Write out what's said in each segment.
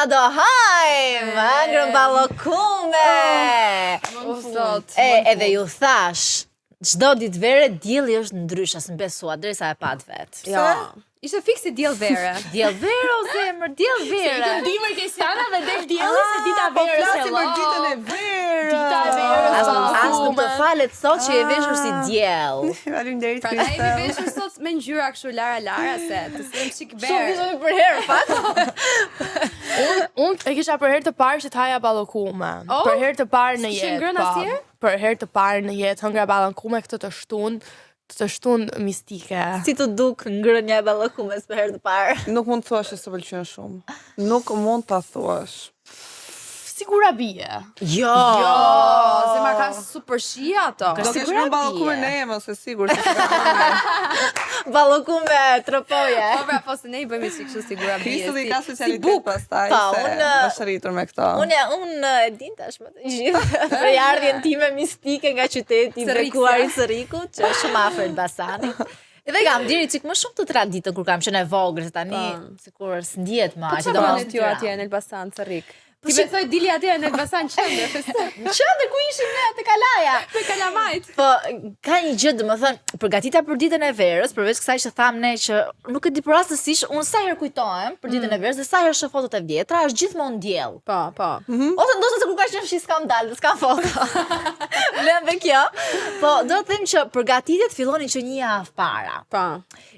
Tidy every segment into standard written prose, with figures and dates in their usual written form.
Ça do hajmë? Hëngrëm ballokume! O zot. E, edhe ju thash, çdo ditë vere dielli është ndryshe, s'më besuat derisa e pat vet. Jo. Ishte fiks si diell vere. Diell vere o zemër, diell vere. Ikëm dimër Kesiana dhe del dielli se dita Po verës flasim për ditën e verës. Dita e verës. As, as nuk të falet sot që je veshur si diell. Faleminderit Prandaj jemi Kristel. veshur sot me ngjyra kështu lara lara se të sjellëm çik Shumë verë. vishemi për herë, fakt. Unë unë e kisha për herë të parë që të haja ballokume. Oh? Për herë të parë në S'kishe jetë. ngrënë po. asnjëherë? Për herë të parë në jetë hëngra ballokume këtë të shtunë, të shtunë mistike. Si të duk ngrënja e ballokumes për herë të parë? Nuk mund të thuash se s'të pëlqen shumë. Nuk mund ta thuash. Si gurabie. Jo. Jo, se ma ka super shije ato. Ka Do si kesh ngrënë gurabie. ballokume në emër, se sigurt. se s'ka ngrënë. Ballokume tropoje. Po pra, po se ne i bëjmë çik kështu si gurabie. Kristeli si- ka si specialitet buk. pastaj Pa, se unë- është rritur me këto. Unë unë e din tashmë të gjithë prejardhjen time mistike nga qyteti i Sërrikja. bekuar i Sërrikut, që është shumë afër Elbasanit. Edhe kam diri çik më shumë të traditën kur kam qenë e vogël, se tani sikur s'ndihet më Po aq, çfarë domos bënit ju atje në Elbasan, Cërrik? Po Ti si- besoj dili atje në Elbasan qendër, festoj Në qendër ku ishim ne te Kalaja. me kalamajt. Po, ka një gjë, domethënë, përgatitja për ditën e verës, përveç kësaj që tham ne që nuk e di për rastësisht, unë sa herë kujtohem për ditën e verës dhe sa herë shoh fotot e vjetra, është gjithmonë diell. Po, po. Ose ndoshta se kur ka qenë shi s'kam dalë, dhe s'kam foto. Vlen dhe kjo. Po, do të them që përgatitjet fillonin që një javë para. Po.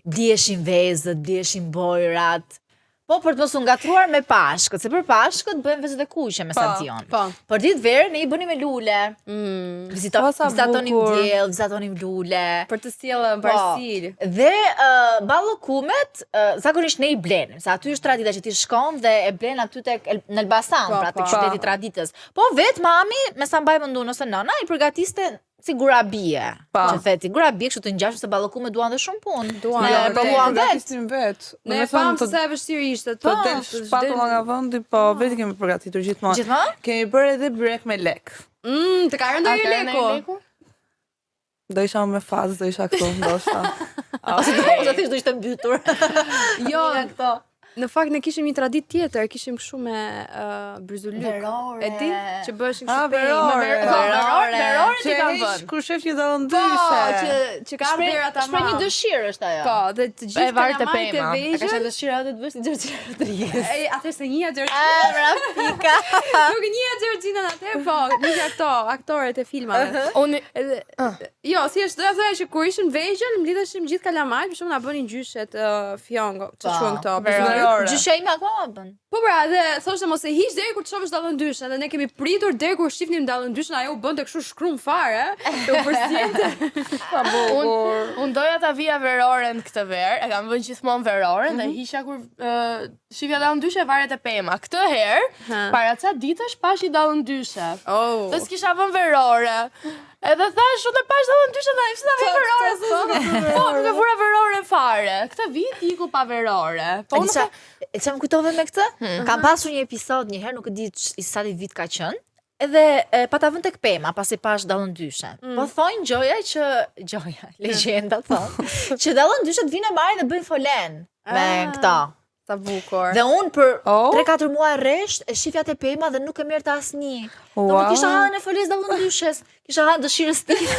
Bliheshin vezët, bliheshin bojrat. Po për të mos u ngatruar me Pashkët, se për Pashkët bëjmë vezët e kuqe me sa Po, di unë. po. Për ditë verë ne i bënim me lule. Mm. Vizito, Po, sa vizatonim bukur. diell, vizatonim lule. Për të sjellë Po. mbarësi. Dhe uh, ballokumet uh, zakonisht ne i blenim, se aty është tradita që ti shkon dhe e blen aty tek El, në Elbasan, Po, pra tek po. qyteti i traditës. Po vet mami, me sa mbaj mend unë ose nëna, i përgatiste si gurabie. Po. Që the ti gurabie kështu të ngjashme se ballokumet duan dhe shumë punë. Duan, Ne jo, e vërtet. provuam vet. Përgatisim vet. Ne e pamë se sa e vështirë ishte të del shpatulla nga vendi, po vetë kemi përgatitur gjithmonë. Gjithmonë? Kemi bërë edhe byrek me lek. Mm, të ka rënë A ndonjë ka rënë leku. leku? Do isha me fazë, do isha këtu, ndoshta. Ose do ose thjesht do ishte mbytur. Jo, Nga këto. në fakt ne kishim një traditë tjetër, kishim kështu me uh, bryzulyk. Verore. E di që bëheshin Ah, kështu pejë. verore. Me Po, verore, verore Që ti kam heq vënë. kur shef një dallën Po, dyshe. që që ka ardhur vera tamam. Shpreh një dëshirë është ajo. Po, dhe të E gjithë varë te kalamajt e pema. A ka vegjël. qenë dëshira jote të bësh si Giorgina Rodriguez? E, atëherë se njëja Giorgina. Ah, bra pika. Nuk e njëja Giorgina atëherë, po, njëja këto aktorët e filmave. Unë Edhe jo, thjesht doja thoya që kur ishim vegjël, mblidheshim gjithë kalamajt, për shembull na bënin gjyshet uh, fjongo, ç'u Po, quhen këto, verore. bryzulyk. Verore. Gjysha ime akoma bën. Po pra, edhe thoshte mos e hiq deri kur të shohësh dallëndyshen, dhe ne kemi pritur deri kur shihnim dallëndyshen, ajo u bënte kështu shkrum fare, e u përziente. Sa bukur. Unë doja ta vija veroren këtë verë, e kam vënë gjithmonë veroren dhe hiqja kur uh, shifja dallëndyshe varet e pema. Këtë herë, Ha. para ca ditësh pash i dallëndyshe. Oh. Dhe s'kisha vënë verore. Edhe thash, unë e pash dallëndyshe, tha, pse ta vë verore? Po, nuk e vura verore fare. Këtë vit iku pa verore. Po E unë di nuk qa, e qa më kujtove me këtë? Kam pasur një episod një herë, nuk e di ç- i sa vit ka qenë, edhe e, pata vënë tek pema, pasi pash dallëndyshen. Po thonë gjoja që gjoja, legjenda thonë, që dallëndyshet vinë e marrin dhe bëjnë folen me Ah. këto. Sa bukur. Dhe unë për Oh. 3-4 muaj rresht e shifja te pema dhe nuk e merrte asnjë. Wow. Wow. kisha hallin e foles dallëndyshes, kisha hallin dëshirës time.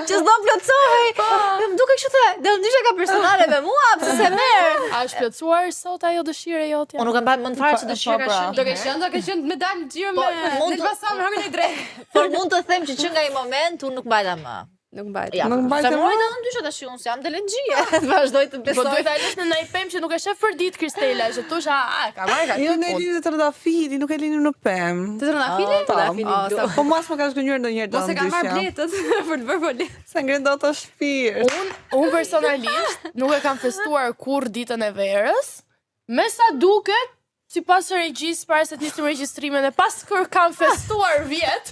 që s'do plotësohej. Po. Dhe më duke kështu the, dallëndysha ka personale me mua, pse se merr? A është plotësuar sot ajo dëshirë e jotja? Unë nuk e mbaj mend fare që Po, dëshirë ka po, pra. qenë. Do ke qenë, do ke qenë me dalë xhiro Po, me mund në të- Elbasan me hëngrin e drejtë. Por mund të them që që nga ai moment unë nuk mbajta më. Nuk mbajt. Ja, Nuk mbajte se më? mori dallëndyshe tash unë s'jam delenxhie. Vazhdoj të Po besoj. duhet ta lësh në ndonjë pemë që nuk e shef për ditë Kristela, që thosh a, a ka marrë ka Jo, ky ne punë. linim te trëndafili, nuk e linim në pemë. Të trëndafili? Po. Oh, sa Po mua s'më ka zhgënjur ndonjëherë Mos e ka marrë dallëndysja. bletët për të bërë fole. Se ngren dot të shpirt. Unë un personalisht nuk e kam festuar kurrë ditën e verës. Me sa duket, sipas regjisë para se të nisim regjistrimin e pas kur kam festuar vjet,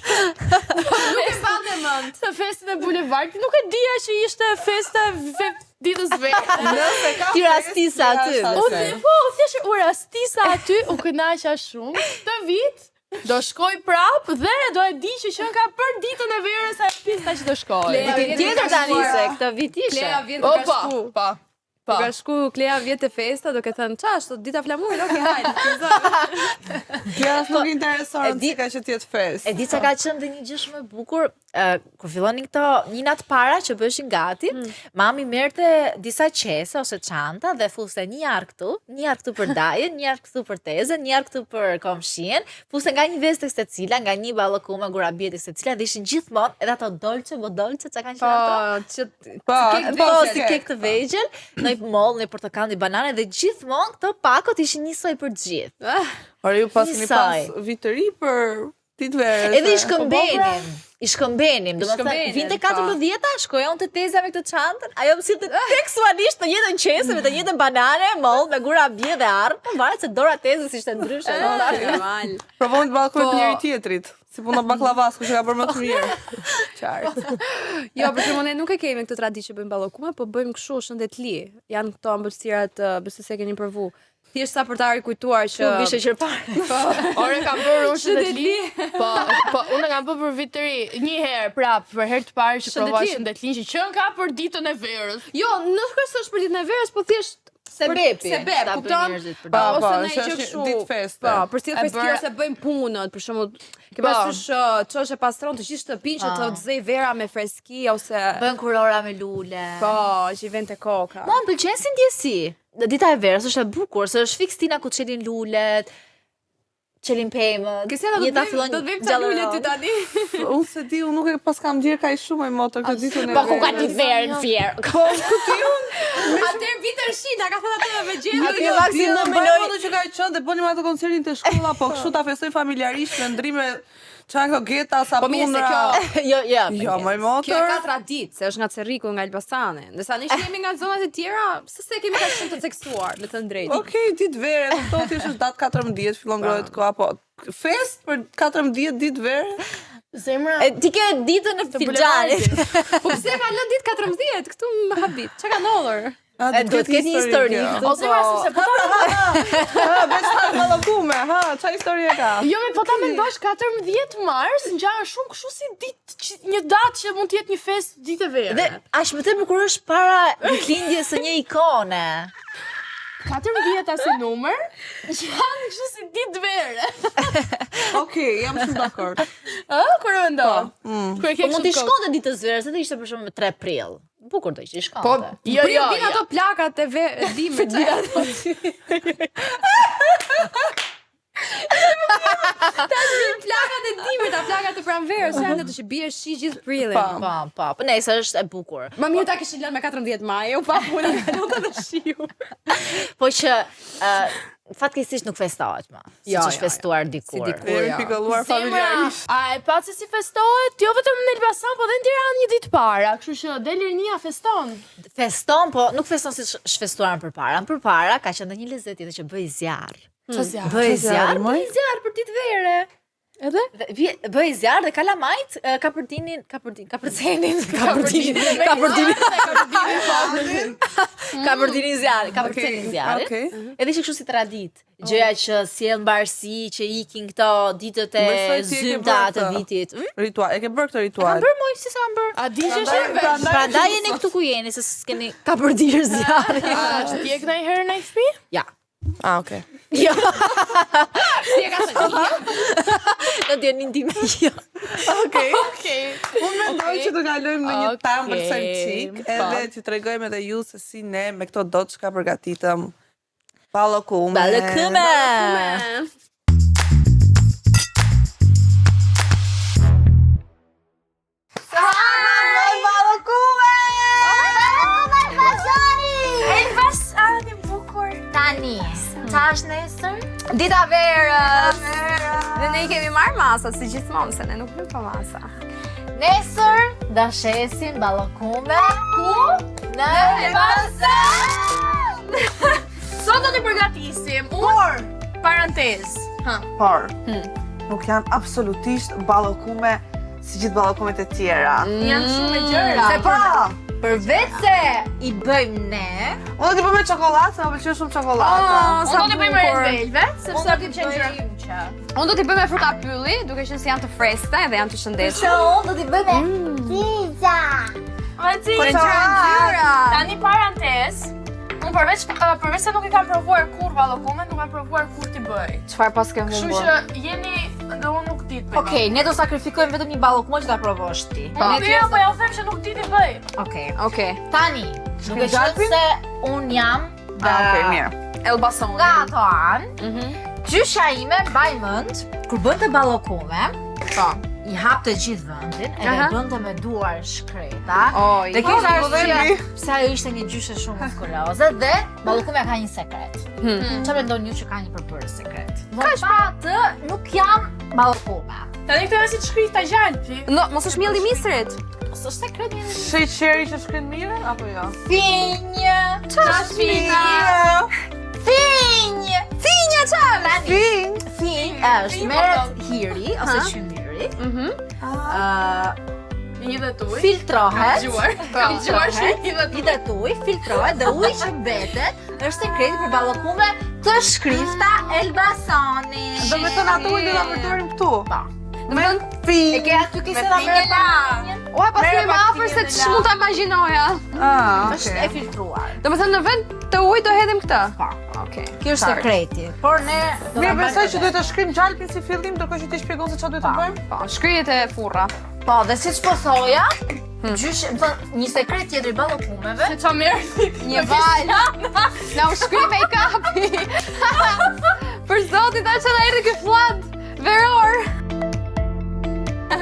Nuk e mbante mend. të festën e bulevardit, nuk e dija që ishte festa e ve ditës verës. Nëse ka Ti rastisa aty. U thi, po, u thjesht u rastisa aty, u kënaqa shumë. Këtë vit do shkoj prap dhe do e di që qenka për ditën e verës ajo festa që do shkoj. Klea Vitin vjen tjetër ka tani shkuar. se këtë vit ishe. Klea vjen Po, ka po, shku. po. Po. Ka shku Klea vjet te festa, duke thënë, "Ça është dita flamurit, okay, hajde." Klea nuk i intereson E di- rëndësi ka që të jetë fest. E di çka ka qenë dhe një gjë shumë e bukur, ë, kur fillonin këto një natë para që bëheshin gati, mami merrte disa qese ose çanta dhe fuste një arë këtu, një arë këtu për dajën, një arë këtu për tezën, një arë këtu për komshien, fuste nga një vezë tek secila, nga një ballokume gurabie tek secila dhe ishin gjithmonë edhe ato dolce, bo dolce çka kanë qenë ato. Po, që Po, kek Po, vegjël. si kek të vegjël, në një moll, në portokall, në banane dhe gjithmonë këto pakot ishin njësoj për të gjithë. Ore ju pas keni pas Njësoj. vit të ri për ditë verës. Edhe i shkëmbenim. I shkëmbenim, do të thënë, shkëmbenin, vinte po. 14-a, shkoja unë te teza me këtë çantën, ajo më sillte tekstualisht të njëjtën qese me të njëjtën banane, moll, me gurabie dhe arrë, po varet se dora tezës ishte ndryshe. normal. Provojnë të ballkojnë Po. njëri tjetrit, si puna baklavas, kush e ka bërë më të mirë. Qartë. Jo, për shembull ne nuk e kemi këtë traditë që bëjmë ballokume, po bëjmë kështu shëndetli. Janë këto ëmbëlsirat, ë, besoj se e keni provu. Thjesht sa për ta rikujtuar që Që bishe që parë. Ore kam bërë unë shëndetli. Po, po unë e kam bërë për vit të ri, një herë prap, për herë të parë që provova Shëndetlin. shëndetlin që qen ka për ditën e verës. Jo, nuk është se është për ditën e verës, po thjesht Sebepi. Sebep, ta bëjnë kupton? njerëzit për Po, ditën. ose po, në se gjë është një kështu. ditë feste. Po, për sjell E festë bëra- ose bëjmë punët, për shembull, ke Po. parasysh ë, çosh e pastron të gjithë shtëpinë që të Po. zej vera me freski ose Bën kurora me lule. po, që i vjen te koka. Mua më pëlqen si ndjesi. Në dita e verës është e bukur, se është fiks stina ku çelin lulet, çelin pemët. Kristiana do të jeta bëjmë fillon do të bëjmë ca lule ty gjallëron. tani. Unë se di, unë nuk e pas kam ndjerë kaq shumë e motër këtë ditën e Po ku ka verës. ditë verë në Fier? Po, ku ti unë? Atëherë vitën shi, na ka thënë atë me gjendje. Jo, jo, maksimum Ditën e mbuloj- motër që ka qenë dhe bënim atë koncertin te shkolla, po kështu ta festojmë familjarisht me ndrime çfarë këto geta, Po mirë se sapunra. kjo Jo, jo. Jo, moj Kjo e ka motër. traditë, se është nga Cerriku, nga Elbasani. Ndërsa ne që jemi nga zonat e tjera, pse se kemi kaq shumë të ceksuar, me të drejtë. Okej, ditë vere, kupton ti është datë 14, fillon ngrohet koha, po fest për 14 ditë vere. Zemra. E, ti ke ditën e filxhanit. Po pse ka lënë ditë 14 këtu më habit. Çka ka ndodhur? A, E, duhet ketë një histori kjo. këtu. O zemra sepse po ta Ha, veç ta ballokume, ha, çfarë historie ka? Jo, me po ta mendosh 14 mars ngjan shumë kështu si ditë që- një datë që mund të jetë një festë ditë e verë. Dhe aq më tepër kur është para ditëlindjes së një ikone. 14 si numër janë kështu si ditë vere. Okej, jam shumë dakord. Ë, kur e mendon? Kur e ke Po mund t'i kështu në kokë. shkonte ditës verës, edhe ishte për shembull me 3 prill. Bukur do ishte, i shkonte. Po, Jo, jo, jo, vin jo. ato plakat e ve dimrit. Tash vin plakat e dimrit, a plakat e pranverës, janë ato që bie shi gjithë prillin. Po. Po, po, po nejse është e bukur. Më mirë ta kishin lënë me 14 maj, u pa puna kalonte dhe shiu. Po që ë fatkeqësisht nuk festohet më, siç Jo, është jo, jo. festuar dikur. Si dikur. Jemi jo. pikëlluar Zemra, familjarisht. a e pa se si festohet? Jo vetëm në Elbasan, po dhe në Tiranë një ditë para, kështu që del rinia feston. Feston, po nuk feston siç është festuar më përpara. Më përpara ka qenë dhe një lezet tjetër që bëj zjarr. Çfarë zjarr? Bëj zjarri, zjarr, moj? bëj zjarr për ditë vere. Edhe? Dhe vje- Bëj zjarr dhe kalamajt e, kapërdinin, kapërdin, kapërcenin, kapërdinin, kapërdinin, kapërdinin zjarr, kapërcenin zjarrin. Okej. Edhe ishte kështu si traditë, gjëja që sjell mbarësi, që ikin këto ditët e Besoj ti e ke zymta bërë të këtë. vitit. Hm? Ritual, e ke bërë këtë ritual. Kam bërë moj, si s'e kam bërë? A di që është Prandaj- Prandaj jeni këtu ku jeni, se s'keni kapërdir zjarrin. A është djeg ndonjëherë në fëmijë? Ja. Ah, okay. Jo, Si e ka thënë? në djenin time jo. Okej. Okej. Unë mendoj që të kalojmë në një Okej, tambër sa çik, po. edhe t'ju tregojmë edhe ju se si ne me këto doçka përgatitëm ballokume. Ballokume. Ballokume! Elbasani bukur. Tani, qa është nesër? Dita verës. Dhe ne i kemi marrë masa si gjithmonë, se ne nuk bëjmë pa masa. Nesër do shesim ballokume. Ku? Në Elbasan. Sot do të përgatisim. Unë parantez. Ha. Por, nuk janë absolutisht ballokume si gjithë ballokumet e tjera. Janë shumë me gjëra. Se Pa! Përveç se i bëjmë ne, Unë do t'i bëj me çokoladë, se më pëlqen shumë çokollata. Oh, Unë sa do të bëj me red bukur. velvet, sepse unë do më t'i pëlqen bëj gjëra. juqa. Unë do t'i bëj me fruta pylli, duke qenë se janë të freskëta edhe janë të shëndetshme. Se unë do t'i bëj me Ma Po ti. Me ngjyra ngjyra. Tani parantez. Unë përveç përveç se nuk i kam provuar kurrë ballokume, nuk kam provuar kurrë t'i bëj. Çfarë paske Kështu humbur? që jeni dhe unë nuk di të bëj. Okej, ne do sakrifikojmë vetëm një ballokume që ta provosh ti. Po, Ne jo, po ja u them që nuk di t'i bëj. Okej. Okej. Tani, duke qenë gjalpin? se un jam Ah, okej, mirë. Elbasan. nga ato anë, Mhm. gjysha ime mbaj mend kur bënte ballokume, Po. i hapte gjithë vendin, edhe Aha. bënte me duar shkreta. Oj. Dhe kjo ishte Po, arsyeja dhe pse ajo ishte një gjyshe shumë muskuloze dhe ballokumja ka një sekret. Hmm. Çfarë mendon ju që ka një përbërës sekret? Ka pa atë nuk jam ballokume. Tani këto janë si të shkrit ta gjalpi. No, mos është mielli i misrit. S'është sekret një Sheqeri që shkrin mirë apo jo? finjë. Çashpina. Finjë. Finja çfarë? Tani, Finj. finjë është Finjë, merret hiri ose Ha? qymyri. Mhm. Ë Hidhet ujë. filtrohet. Dëgjuar. Kam dëgjuar që hidhet ujë. Hidhet ujë, filtrohet dhe uji që mbetet është sekreti për ballokume të shkrifta Elbasani. Do me thënë ato ujë do ta përdorim këtu. Po. Me finj. E ke aty ke se ta merr finjë la. Ua, pas Merre kemi më pak afër se finjën e ç'mund ta imagjinoja. Ah, Është okej. e filtruar. Do të thënë në vend të ujit do hedhim këtë. Po. Okej. Kjo është Qartë. sekreti. Por ne do ta Mirë, besoj mbajmë që duhet të shkrim gjalpin si fillim, ndërkohë që ti shpjegon se çfarë duhet të bëjmë. Po, shkrihet e furra. Po, dhe siç po thoja, gjysh, më thënë, një sekret tjetër i ballokumeve. Se qa merr Një val. Na u shkri make-upi. Për zotin, ta që na erdhi ky fllad veror.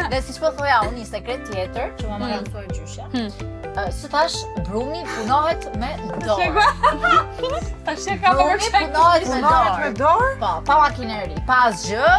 Dhe siç po thoja unë, një sekret tjetër që mama ka mësuar gjyshja. Si thash, brumi punohet me dorë. Tash e ka Brumi bërë çka. punohet me Punohet me dorë. dorë? Po, pa makineri, pa asgjë,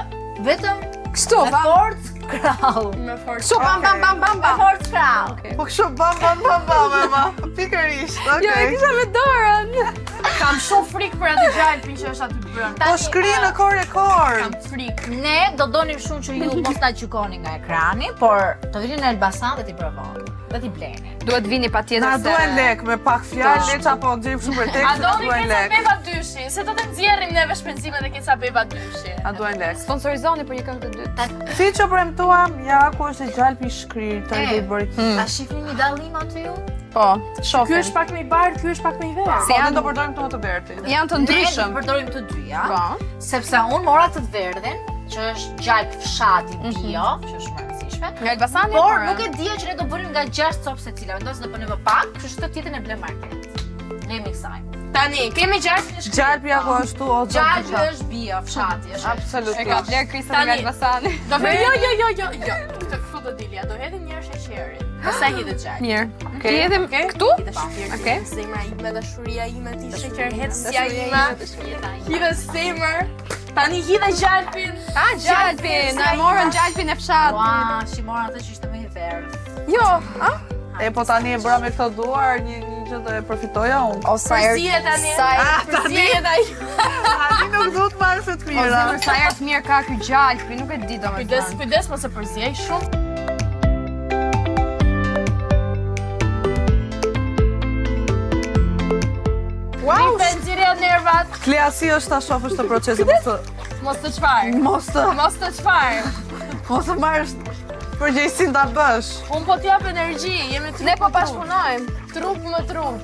vetëm Kështu, me bam. forcë krahu. Me forcë. Kështu, bam bam bam bam Me bam. forcë krahu. Po kështu bam bam bam bam e ma. Pikërisht, Jo, e okej. kisha me dorën. Kam shumë frikë për atë gjalpin që është aty brenda. Po shkrin në kohë rekord. Kam frikë. Ne do donim shumë që ju mos ta gjykoni nga ekrani, por të vini në Elbasan dhe t'i provoni dhe t'i bleni. Duhet vini patjetër Na se- duhen lek me pak fjalë, le ça po nxjerrim kështu për A tekst, na doni duhen keca lek. beba dyshi? Se do të nxjerrim neve shpenzimet e keca beba dyshi. A duhen lek. Sponsorizoni për një këngë të dytë. Si që premtuam, ja ku është e gjalpi i shkrirë, të E. i bëri. A shihni një dallim aty ju? Po, shohim. Ky është pak më i bardhë, ky është pak më i verdhë. Se Po, ne janë do përdorim këto më të verdhin. janë të Ne do ndryshëm. përdorim të dyja, Po. sepse unë mora të verdhin, që është gjalp fshati bio, që është shumë e rëndësishme. Nga Elbasani. Por apo? nuk e dija që ne do bënim nga 6 copë secila, mendoj se do bënim më pak, kështu që të tjetrin e blem market. Ne miksajmë. Tani, kemi gjalpin e shkrirë. Gjalpi ja ku ashtu o zot. Gjalpi është bio, fshati është. E ka Absolutisht. bler Kristën nga Tani. Elbasani. Do jo jo jo jo jo. Këtë këtu do dilja, do hedhim një herë sheqerin. Pastaj hidhet gjalpi. Mirë. Ti hedhim këtu? Hidhe shpirti, Okej. zemra ime, dashuria ime, ti sheqer hecja ime. Hidhe zemër. Tani hidhe gjalpin. Ah, gjalpin, na morën gjalpin e fshatit. Ua, si mora atë që ishte më i verdh. Jo, a? E po tani e bëra me këto duar, një një gjë do e përfitoja unë. O sa herë Përzihet tani. Sa herë Ah, tani, Përzihet ai. tani nuk duhet marrë se të O mira. zemër, sa herë të mirë ka ky gjalpi, nuk e di Kujdes, domethënë. kujdes mos e përziej shumë. Wow! Pe nxjerrja nervat. Klea si është ta shohësh të procesin, mos të Mos të çfarë. mos të Mos të çfarë. mos të marrësh përgjegjësinë ta bësh. Unë po t'jap energji, jemi trup Ne po më trup. bashkëpunojmë. Trup më trup.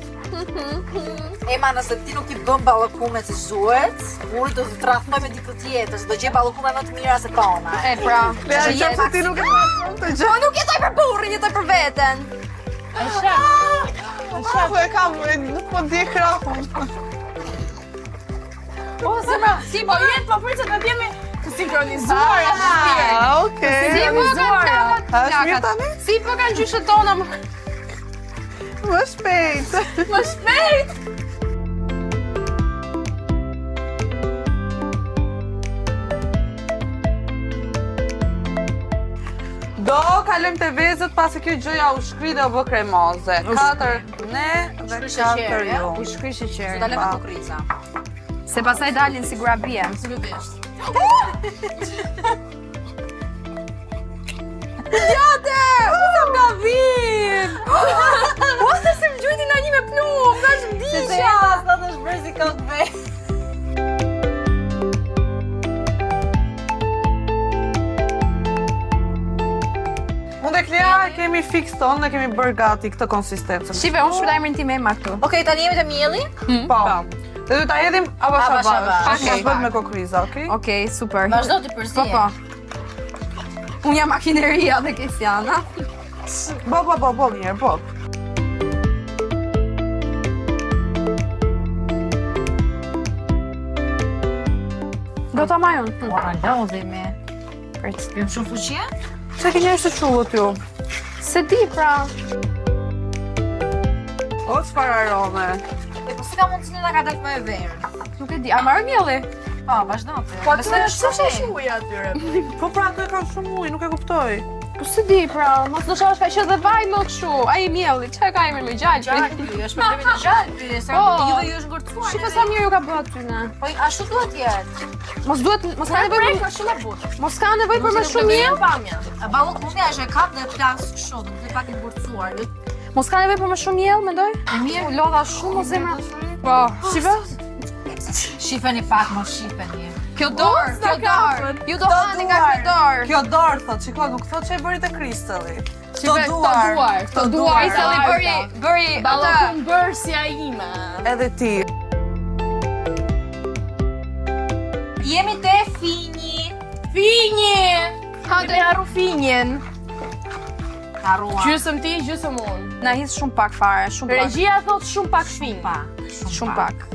Ema, nëse ti nuk i bën ballokume si duhet, unë do të tradhtoj me dikë tjetër, se do gjej ballokume më të mira se tona. E pra. Klea, Që në qoftë se ti nuk e marr të gjë. Po nuk jetoj për burrin, jetoj për veten. E shef. Ah, po e kam, e, nuk po ndjek krahun. Po zemra, si po jetë, po pritet të jemi të sinkronizuar ashtu shpirt. Ah, okej. Si po kanë plakat? A është mirë tani? Si po kanë gjyshët tona? më? Më shpejt. Më shpejt. Do kalojmë te vezët pasi kjo gjëja u shkri dhe u bë kremoze. Katër ne dhe Shkri sheqeri, katër ja? ju. U shkri sheqeri. Do ta lëmë kokriza. Se pastaj dalin si grabie. Absolutisht. Jate! U sa nga vin! Po se si më gjujti nga një me plum, tash vdisha! Sot është bërë si kokë ve. Unë dhe Klea kemi fiks tonë, ne kemi bërë gati këtë konsistencën. Shife, unë shkruaj emrin tim Ema këtu. Okej, tani jemi te mielli. Po. Dhe do ta hedhim avash Avash, avash. avash. Okej. Mos bëhet me kokriza, okej? Okej, super. Vazhdo ti përziej. Po, po. Unë jam makineria dhe Kesiana. Bo, bo, bo, bo, mirë, bo. Do ta marr unë. Ua, lodhemi. Prit. Jem shumë fuqie? Pse keni është të qullët ju? Se di pra. O, çfarë arome. E po si ka mundësi na ka dalë më e verë? Nuk e di. A marrë mielli? Po, vazhdo ti. Po aty Besoj është shumë shumë ujë atyre. Po pra, ato e kanë shumë ujë, nuk e kuptoj. Po se di pra, mos do është ka qenë dhe vaj më kështu. Ai mielli, çka ka emrin me gjalpi? Gjalpi, është problemi te gjalpi, se Po. juve ju është ngërcuar. Shiko sa mirë ju ka bërë aty na. Po ashtu duhet jetë. Mos duhet, mos ka nevojë për Shumë e butë. mos ka nevojë për më shumë miell. Pamja. A ballokumja është e kap dhe plas kështu, do të pak i ngurcuar. Jo, Mos ka nevojë për më shumë miell, mendoj? E mirë. U lodha shumë o zemra. Po, shife? Shifeni pak, mos shifeni. Kjo dorë, kjo dorë. Ju do hani nga kjo dorë. Kjo dorë, thot, shiko, nuk thot që e bëri te Kristalli. Këto Shife, këto duar, këto duar. Kristalli bëri, bëri atë. Ballokum bërësja ime. Edhe ti. Jemi te finji. Finji! Ha, Do harru finjin. Harrua. Gjysëm ti, gjysëm unë. Na his shumë pak fare, shumë pak. Regjia thot shumë pak finj. Pak. Shumë pak.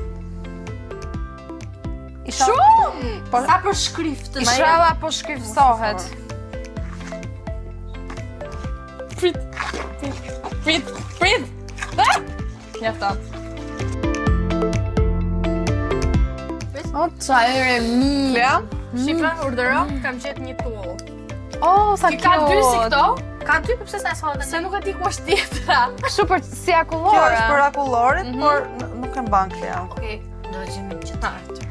Shumë! Po, Sa për shkriftën. Ishalla po shkrifsohet. Prit, prit, prit. Ah! Mjafton. O, qa ere mirë. Klea? Shifra, urdhëro, kam gjetë një tull. O, sa Ti ka dy si cute. këto, Ka dy, po pse s'na sollën? se nuk e di ku është tjetra. Kështu për si Kjo akullore. është për akulloret, por nuk e mban Klea. Okej, do gjejmë një tjetër.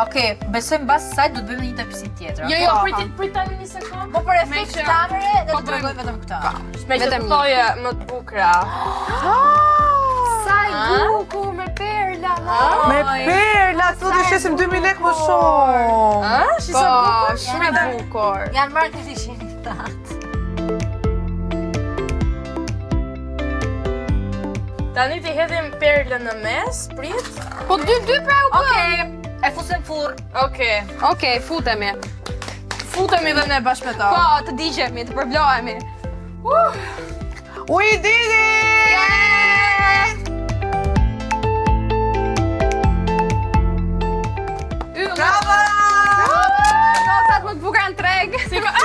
Okej, besoj mbas saj do të bëjmë një tepsi tjetër. Jo, okej? jo, prit, prit tani një sekond. Po për efekt Me që- kamere ne Po do të tregojmë vetëm këtë. Me që Vetëm të thoje më të bukura. Sa e bukur me perla. Me perla, këtu do shesim 2000 lekë më shumë. A? Shi sa Po, bukur? shumë e bukur. Janë marrë këtë ishin tat. Tani ti hedhim perlën në mes, prit. Po dy dy pra u bë. Okej, e fusim furr. Okej. Okej, futemi. Futemi dhe ne bashkë me to. Po, të digjemi, të përvlohemi. We did it! Yll. Bravo! Gocat më të bukura në treg. Si ka Ah!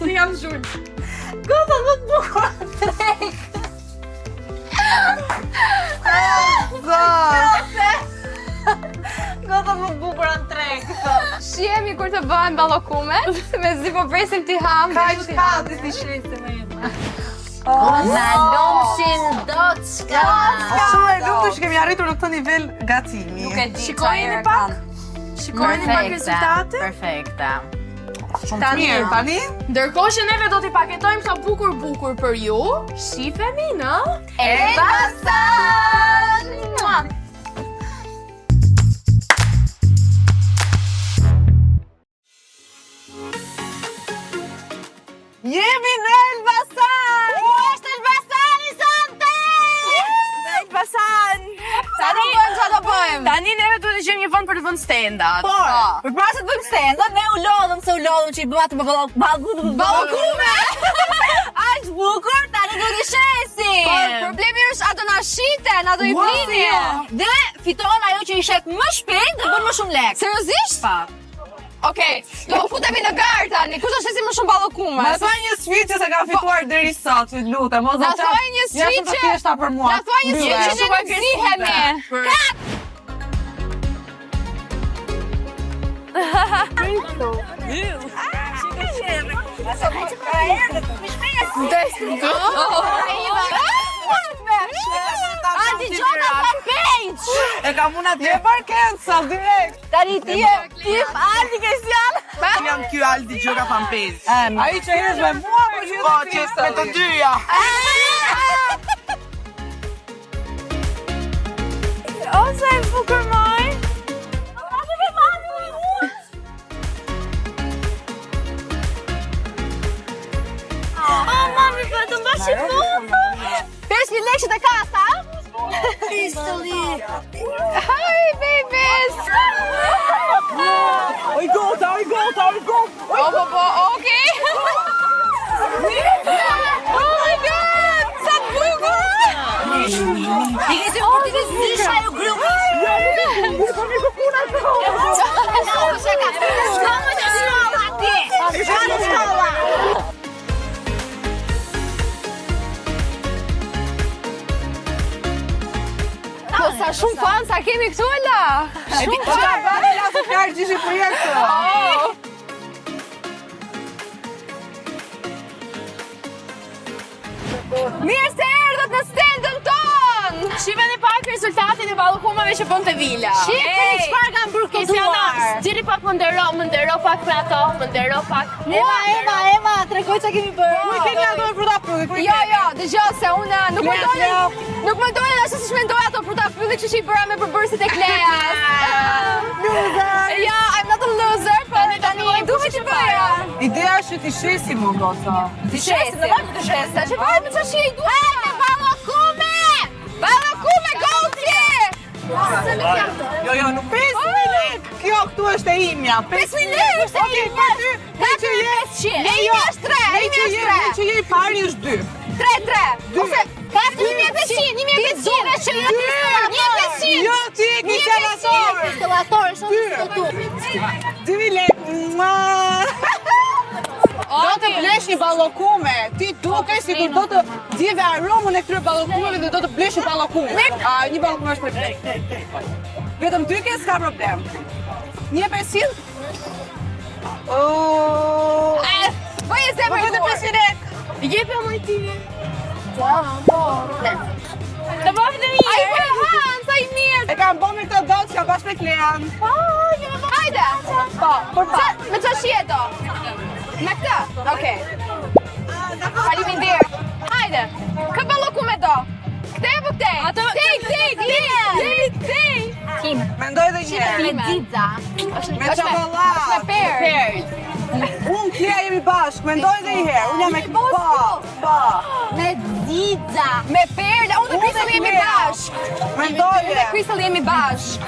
Si jam zhul. Gocat më të bukura në treg. Zot! Gocat më të bukura në treg. Shihemi kur të bëhen ballokumet, me zi po presim t'i ham. Kaq kati Si shesim e jema. Na lumshin doçka. Shumë e lumtur që kemi arritur në këtë nivel gatimi. Nuk e di. Shikojeni pak. Shikojeni pak rezultate. Perfekte. Shumë të mirë, tani? Ndërkohë që neve do t'i paketojmë sa bukur bukur për ju, shifemi në Elbasan! Mua! Jemi në Elbasan! Ku është Elbasani sonte? Në Elbasan. Tani bëjmë çfarë do bëjmë? Tani neve duhet të gjejmë një vend për të vënë stendat. Por, përpara se të bëjmë stendën, ne u lodhëm se u lodhëm që i bëmë atë ballokume. Aq bukur, tani do t'i shesim. Por problemi është a do na shiten, a do i blini? Dhe fiton ajo që i shet më shpejt dhe bën më shumë lek. Seriozisht? Pa. Okej, do futemi në garë tani. Kush do shesim më shumë ballokume? Na thuaj një sfidë që se kam fituar deri sot, ju lutem, mos Na do thuaj një Ja shumë sfidë të që- thjeshta për mua. Na thuaj një sfidë që ne Shumë nuk zihemi. Për... Anti Gjota fan page. E kam unë atje. E bërë cancel direkt. Tani ti je tip Aldi Kristian. Jam ky Aldi Gjoka fanpage. Ai që herës me mua po që Po, që me të dyja. Ose e bukur moj. shit foto. 5000 lekë që të kasa. Pistoli. Hi, babies! Oj gota, oj gota, oj gota. Po, po, po, okej. Oh my god, sa të bukur! I kesi oh, ti zysha ju grup. Jo, nuk e po mirë puna këto. Shko më në shkolla ti. Shko në shkolla. Po sa shumë fan sa kemi këtu ala. Shumë po ta bëni la të flarë gjyshi për jetë. Mirë se erdhët në stendën tonë. Shiheni pak rezultatin e ballokumeve që bën te Vila. Shihni çfarë kanë bërë këto Kristiana, duar. zgjidhi pak më ndero, më ndero pak me ato, më ndero pak. Ema, Ema, Ema, tregoj çfarë kemi bërë. Ku i keni ato me fruta pylli? Ku i Jo, jo, dëgjoj se unë nuk më Klea, dolën, Klea. nuk më dolën ashtu siç mendoj ato fruta pylli, kështu që i bëra me përbërësit e Kleas. Loser. Jo, I'm not a loser, po tani duhet që bëja. Ideja është që ti shesim më goca. Ti shesim, në vazhdo të shesim. Tash e varet me çfarë shije i dua. Hajde ballokume! Ballokume goci! Jo, jo, nuk 5000 lek. Kjo këtu është e imja. 5000 lek është e Okej, imja. për ty, me që je, E imja është 3, me e imja që është je, 3. me që je i pari është 2. 3 3. Ose 4500, 1500. Që je 1500. Jo, ti e ke senator. Pistollator, shumë si të tu. 2000 lek. Mua. Do të blesh një ballokume. Ti dukesh sikur do të ndjeve aromën e këtyre ballokumeve dhe do të blesh një ballokume. A, një ballokume është për lek. Vetëm dy ke s'ka problem. 1500? Oh. Bëje zemër Po vetëm gur. 500 lek. Jepi o moj ti. Të bëfë të mirë. Ai po e han, sa i mirë. E kam bërë me këto dotë që kam bashkë me Klean. Hajde. Po, për pak. Me çfarë shije do? Me këtë? Okej. Faleminderit. Hajde. Kë ballokume do? Këte apo këte? Ato- Këtej, këtej, këtej, këtej. Mendoj edhe një herë. Me xixa. Me çokoladë. Me perë. Unë Klea jemi bashkë, mendoj edhe një herë. Unë jam me po, po. Me xixa. Me perë, unë dhe Unë Kristal dhe jemi Klea. bashkë. Mendoje. Unë dhe Kristal jemi bashkë.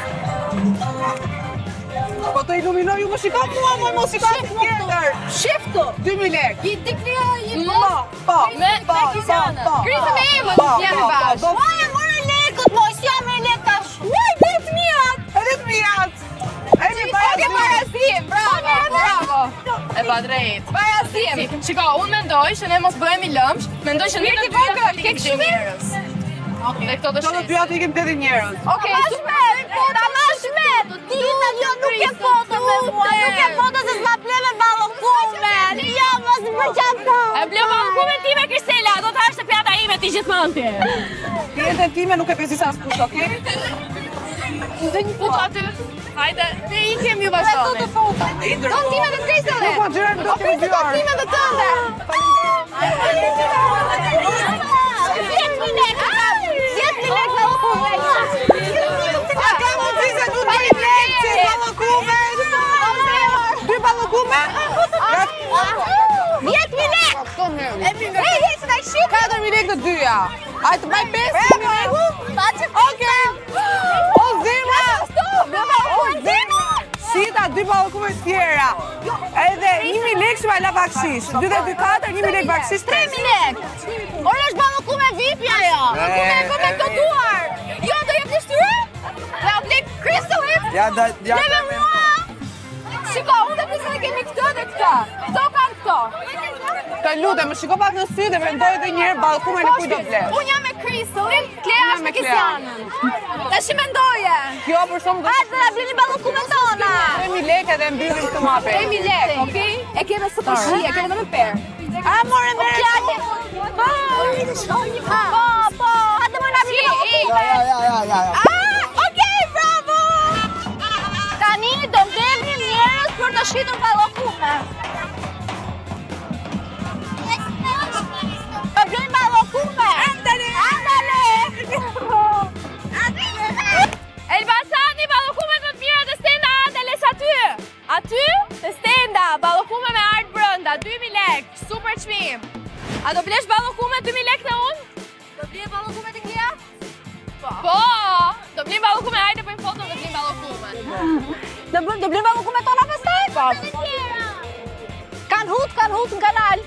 Po të iluminoj ju më shiko mua, moj mos shiko tjetër. Shiftu. 2000 lek. I ti Klea, i Po, po. Me- po, me po, Kristianën. po. Kristal me Emën Po, jemi po, bashkë. po, po. Ua, e morë lekët, moj, si jam me lek tash. Ua, vetë miat. Edhe të miat. Emi Oke, barazim. barazim, bravo, bravo. E pa drejt. Barazim. Shiko, unë mendoj që ne mos bëhemi lëmsh, mendoj që ne Mirë të ti dyja vogël, të ke ikim kështu? njerëz. Dhe këto të Këto të shesim. dyja të ikim 80 njerëz. Okej, super. Ta mash me. Dita, jo, nuk ke foto me mua, nuk ke foto se s'ma ble me ballokume. Jo, mos më qato. E ble ballokumen time Kristela, do të hash te pjata ime ti gjithmonë ti. Klientën time nuk e bezdis askush, okej? Fut aty. Hajde, ne ikim ju vazhdoni. Don time dhe Kristalin. Nuk po xhirojmë dot O Kristal, kemi do dy time dhe tënde. 10.000 lekë. 10.000 lekë ballokume. A ka mundësi se du 2 lek që ballokume? Dy ballokume? 10.000 lekë. Ej, ej, se ta shit. 4.000 lek të dyja. A të baj 5.000 lek? Okej. O zemra! O zemra! Shita dy ballokume tjera. Edhe 1000 lek që ma la bakshish. 2 dhe 2 4, 1000 lek bakshish. 3.000 lekë. Ore është ballokume VIP ajo. Ballokume e bë me këto duar. Jo, do jep një shtyre? Dhe u blej Kristalin. Ja, da, ja. Dhe me mua. Shiko, unë dhe Kristal kemi këtë dhe këtë. Këto kanë këto. Të lutem, më shiko pak në sy dhe mendoj edhe një herë ballokumen e kujt do blesh. Unë jam me Kristalin, Klea Unë jam është me me Klean. Kristianën. Tash i mendoje. Kjo për shembull do Hajde na blini ballokume tona. 3000 lekë edhe mbyllim këtë muhabet. 3000 lekë, okej? E kemi super shije, e kemi edhe me perë. A more merë. Po, po, po. Hajde më na blini ballokume. Ja, ja, ja, ja, ja. Ah, okej, bravo. Tani do mbledhim njerëz për të shitur ballokume. Po blejmë ballokume. Andale. Andale. Elbasani, ballokumet më të mira të stenda Andales aty. Aty, te stenda, ballokume me art brenda, 2000 lekë, super çmim. A do blesh ballokume 2000 lekë te unë? Do blej ballokume te Klea? Po! Do blejmë ballokume, hajde bëjmë foto dhe blejmë ballokume. Do blejmë do blejmë ballokume tona pastaj? Po. Kan hut, kan hut në kanal.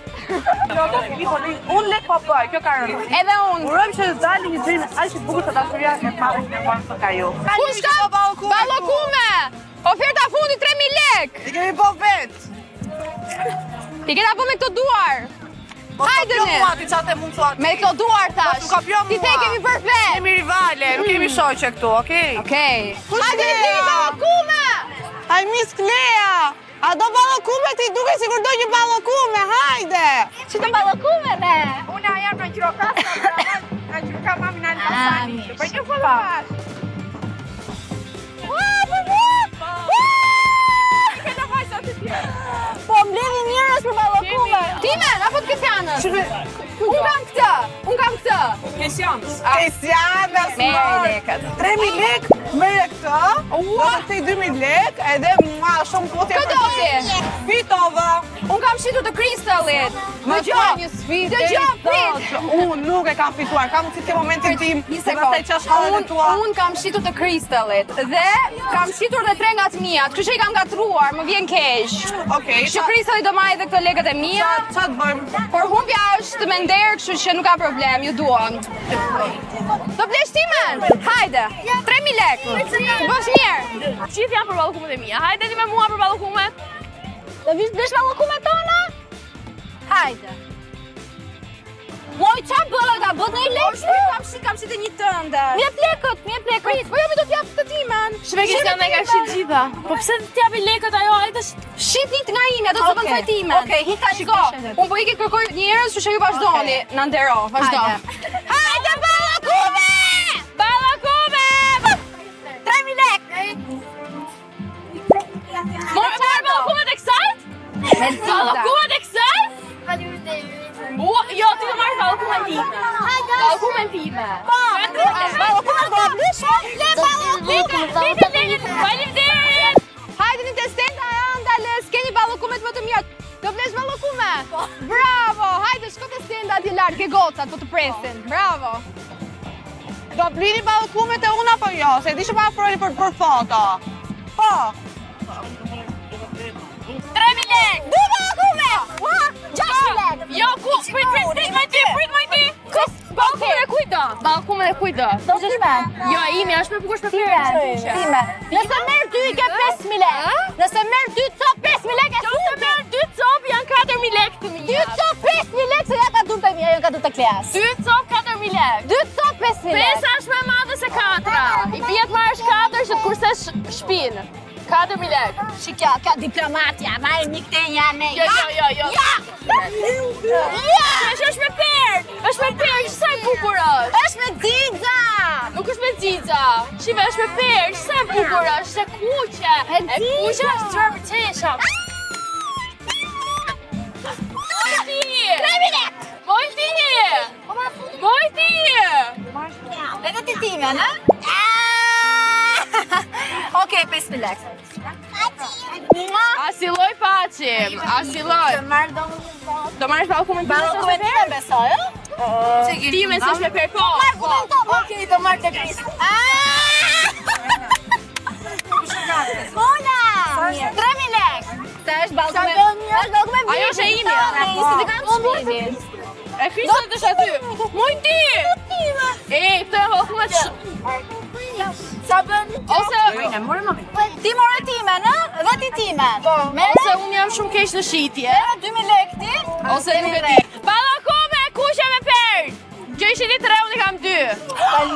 Unë lek po bëj, kjo ka rënë. Edhe unë. Urojmë që të dali një xhirim aq i bukur sa dashuria e madhe që ne ka ju. Kush ka ballokume? Oferta fundi 3000 lek. I kemi po vet. I kena po me këto duar. Hajde Mos ne. mua ti çate mund thua. Me këto duar tash. Mos u kopjo Ti the mua. kemi bërë vet. Jemi rivale, nuk jemi shoqe këtu, okej? Okej. Hajde ne Klea? blejmë ballokume. Ai Miss Klea! A do ballokume ti duke sikur do një ballokume, hajde! Që të ballokume ne? Unë jam në Gjirokastër, nga Gjirokastër mami në Elbasan. Për një foto bashkë. Po mbledhin njerëz për ballokume. Timen, apo të Kesianës? Unë kam këtë, unë kam këtë. Kesiana, Merë lekët. 3000 lek, merre këtë, do të kthej 2000 lek, edhe mua shumë puthje. Kë do ti? Fitova. Unë kam shitur të Kristalit. Më Dëgjo, thuaj një sfidë. Dëgjo, deri prit. sot që Unë nuk e kam fituar, kam mundësi të kem momentin tim. Një dhe sekond. pastaj çash hallet e Unë tua. un kam shitur të Kristalit dhe kam shitur dhe tre nga të mia, kështu që i kam gatruar, më vjen keq. Okej, Kështu që Kristali do marrë edhe këto lekët e mia, ça të bëjmë? por humbja është me nder, kështu që nuk ka problem, ju duam. Do blesh timen? Hajde. 3000 lek. Bësh mirë. Gjithë janë për ballokumet e mia. Hajde ti me mua për ballokumet. Do vish blesh ballokume tona? Hajde. Moj, qa bëhet? A bëhet në i Po lekë? shpejt kam shit, kam shit e një tënde. Mje plekët, mje plekët. Prit, po jo mi do t'jap të timen. Shve Kesiana e ka shit gjitha. Po pse të t'japi lekët ajo, hajde sh- Shit një nga imja, do të Okej, zëvendësoj timen. okej, hi tani Shiko, të shëndet. unë po iki kërkoj njerëz, kështu që ju vazhdoni. Na ndero, vazhdo. Hajde. Hajde ballokume! Ballokume! 3000 lek. Morë morë ballokumet e kësaj? Ballokumet e kësaj? Ua, jo, ti do marrësh ballokumen time. Ballokumen time. Po, ballokume do ta blesh? Le ballokume. Lekët, lekët, faleminderit. Hajde një te stenda e Andales, keni ballokumet më të mira. Do blesh ballokume? Bravo! Hajde, shko te stenda atje lart, ke gocat, po të presin. Bravo! Do blini ballokumet e unë apo jo? Se e di që po afrojeni për të bërë foto. Po. 3000 lekë. Dy ballokume. Ua, 6000 lek. Jo, ku, prit, prit, prit, më ti, prit, më ti. Ballokumet e kujt do? Ballokumet e kujt do? Do time. Jo, e imja është më bukur me perë. Time. Nëse merr dy i ke 5000 lek. Nëse merr dy cop 5000 lek e Jo, se merr dy cop janë 4000 lekë të Dy mia. cop 5000 lek se ja ka dur të mia, jo ka dur të Kleas. Dy cop 4000 lekë. Dy cop 5000 lek. Pesa është më e madhe se katra. I bie të marrësh katër që të kursesh shtëpinë. 4000 lekë. Shikja, ka diplomatja, marrim një këte një anë. Jo, jo, jo, jo. Ja! Ja! Është është me perë, është me perë, që sa e bukur është. Është me xixa. Nuk është me xixa. Shive, është me perë, që sa e bukur është, është e kuqe. E E kuqe është çfarë pëlqesha. Moj ti! 3000 lek. Moj ti! Moj ti! Edhe ti time, në? Okej, 5000 lek. A si lloj paçim, a si lloj. Marr do Do marrësh ballokumin time se është Ballokume me time besoj, ë? perë? Time se është me perë, po. po. Okej, do marr të Kris. Mona! 3000 lek. Se është ballokume. Është ballokume. Ajo është e imja. Se të kam çmimin. E Kristit është aty. Moj ti! E, këto janë ballokumet Sa bën? Ose Ti more time, në? Dhe ti time. Po. ose unë jam shumë keq në shitje, 2000 lek ti? ose nuk e di. Ballokume kuqe me perë. Gjë ishin i tre, unë i kam dy.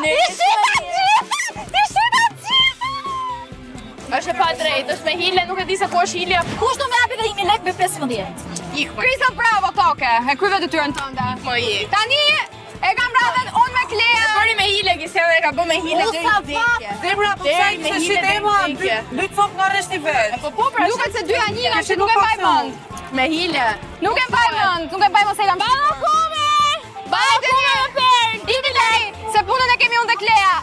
Ti shita gjitha! Ti shita gjitha! Është e pa drejtë, është me hile, nuk e di se ku është hilja. Kush do më japi dhe 1000 lek me 15? Ik, më. Krista, bravo, toke. E kryve detyrën tënde. Më ik. Tani e kam radhën unë me Klea. Bëri me hile, Kisiana e ka bë me hile U, deri sa në vdekje. Zemra, po Deri pse me se hile shit deri e mua, në dy, vdekje. dy cop nga rreshti vet. Po po, pra Duket se dyja një nga që nuk e mbaj mend. Me hile. Nuk e mbaj mend, nuk e mbaj mend se i kam Ballokume! Ballokume me perë! 2000 lek, se punën e kemi unë dhe Klea.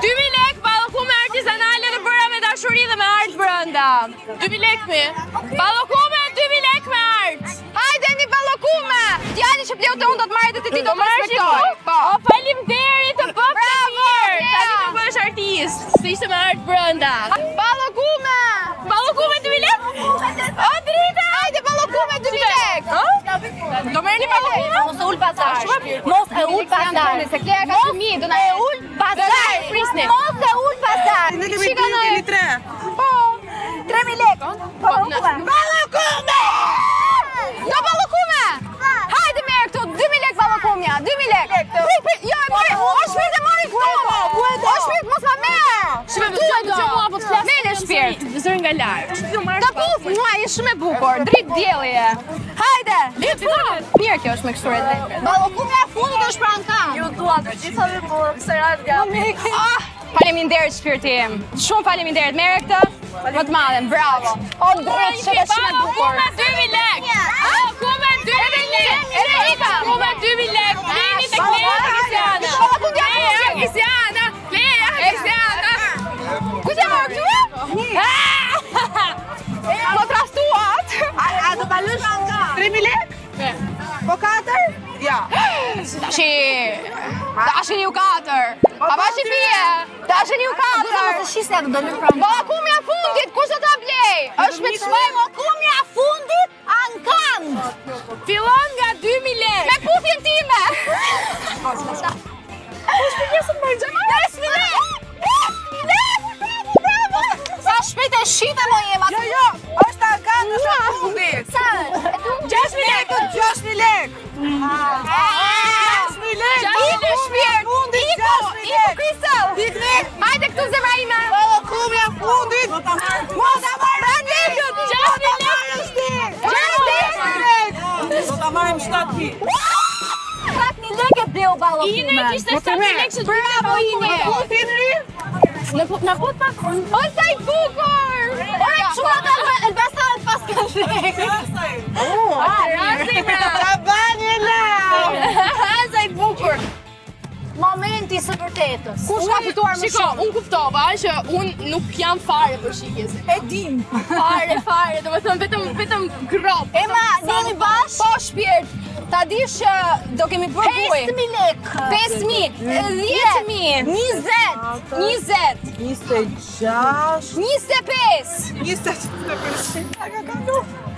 2000 lek ballokume artizanale të bëra me dashuri dhe me art brenda. 2000 lek mi. Ballokume 2000 lek me art. Hajde një ballokume. Djali që bleu te unë do Ti do më respektoj. Po. O, faleminderit, të bëftë mirë. Tani do bëhesh artist, se ishte me art brenda. Ballokume! Ballokume 2000 lekë? O Drita! Hajde ballokume 2000 lekë. Do merrni ballokume? Mos e ul pazar. Mos e ul pazar. Se Klea ka fëmijë, do na E ul pazar. Prisni. Mos e ul pazar. Ne kemi 2, kemi 3. Po. 3000 lekë. Ballokume. Ballokume! Do ballokume! Hajde merr këtu 2000 lekë ballokumja, 2000 lekë. Prit, prit, jo e mori, o shpirt e mori këtu. O shpirt mos ma merr. Shqipe, më dëgjoj dëgjoj mua po të flas. Mele shpirt. Zërin nga lart. Ta puth, mua je shumë e bukur, dritë dielli je. Hajde. Le të fillojmë. Mirë kjo është me kështu e Ballokumja e fundit është për ankan. Ju dua të gjitha dhe por pse rash gabi. Ah, faleminderit shpirti im. Shumë faleminderit. Merre këtë. Më të madhe, bravo. O drejt, shumë shumë e bukur. Ballokume 2000 lekë. Ballokume 2000 lekë. Edhe Ika. Ballokume 2000 lekë. Vini tek Klea tek Kristiana. Ballokumja e Klea fundit. Kristiana. Klea Kristiana. Kujt e morë këtu? Më trastuat. A, a do ta lësh 3000 lek? Po 4? Ja. Tashi, tashin ju katër. Pa bashi fije, tashin ju Duhet katër. mos e shisni atë do lëm pranë. Ballokumja fundit, kush do ta blej? Është me çmim Ballokumja fundit ankan. Fillon nga 2000 lekë. me puthjen time. Kush për pjesën më 5000 lekë. 5000 lekë. Bravo, bravo. Sa shpejt e shite mo jema. Jo, jo, është ankan është e fundit. Sa? 6000 lekë. 6000 lek. 6000 lek. Iku shpirt. Fundit Iku, 6000 iku lek. Kristal. Ikni. Hajde këtu zemra ime. Ballokumja e fundit. Mos ta marrësh lekët. 6000 lekë. Marrësh ti. 6000 lek. Do ta marrim 7000. 7000 lekë bleu ballokume. Ine kishte 7000 lekë që Bravo Ine. Putin ri. Në po na po pak. O sa i bukur. Ore çuna të Elbasanit pas kanë lekë. Rasti pra. Ta bani la. Sa i bukur. Momenti i së vërtetës. Kush ka fituar më Shiko, shumë? unë kuptova që unë nuk jam fare për shitje. E dim. Fare, fare, domethënë vetëm vetëm grop. Ema, ne jemi bashkë. Po shpirt, ta dish që do kemi bërë bujë. 5000 lekë. 5000, 10000, 20, 20, 26 25. 25. A ka kalu?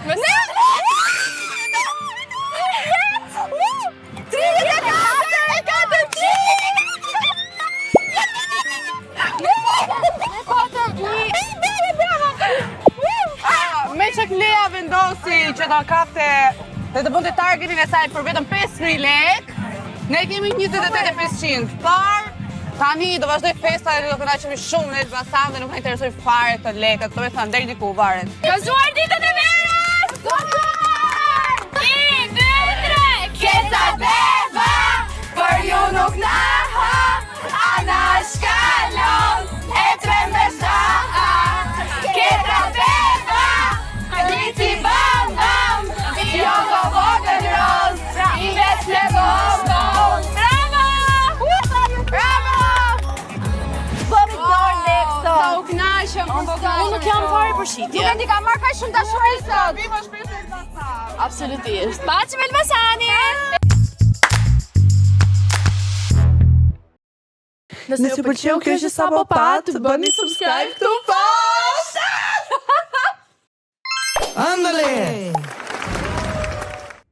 Ne 34 4 Ne patëm një Ah, Me që Klea vendosi që ta kapte dhe të bënte targetin e saj për vetëm 5000 lek, ne kemi 28500. Por tani do vazhdoj festa dhe do kënaqemi shumë në Elbasan dhe nuk na interesoj fare të lekët, do të thënë deri diku varet. Gëzuar ditën e verës! Gëzuar! 1 2 3 Keta beba, për ju nuk na ha, anash kalon, e trembesh ha. Keta beba, lici bam bam, jo ko vogël roz, i veç me bom bom. Bravo! Bravo! Bëmi dorë lekë Sa sot. u kënaqëm për sot. Unë nuk jam fare për shitje. Nuk e di ka marrë kaq shumë dashuri sot. Viva shpejt Elbasan. Absolutisht. Paçim Elbasani. Nëse ju pëlqeu kjo që sapo pat, bëni subscribe këtu poshtë. Ándale!